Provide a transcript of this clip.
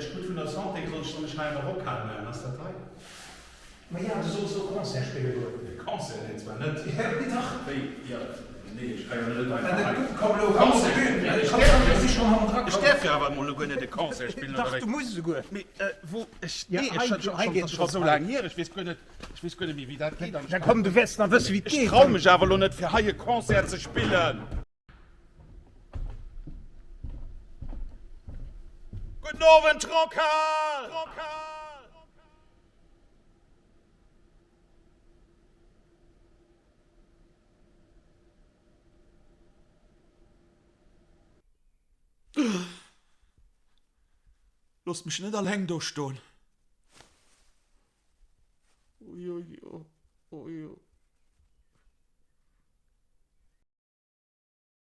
ech krut vun der Santé gesot, ech soll mech hei an der Rockhal mellen. Ass dat hei? Ma ja, du solls do Concert spille goen. E Concert? Nee, zwar net. Dach! Wéi? Jo, nee, ech ka jo net einfach hei. Komm elo erëm op d'Bün! Komm, komm, mir si schonn hannendra. Ech däerf jo awer emol elo guer net e Concert spillen, oder wéi? Dach, du muss esouguer. Mee wou? Ech, nee, ech, hei geet et scho sou laang hier, ech weess guer net, ech weess guer net méi, wéi dat geet. Da komm, du wäerts nach wëssen, wéi et geet. Ech trau mech awer elo net, fir hei e Concert ze spillen. Gudden Owend, Rockhal! Loosst mech net alleng do stoen. Uiuiui.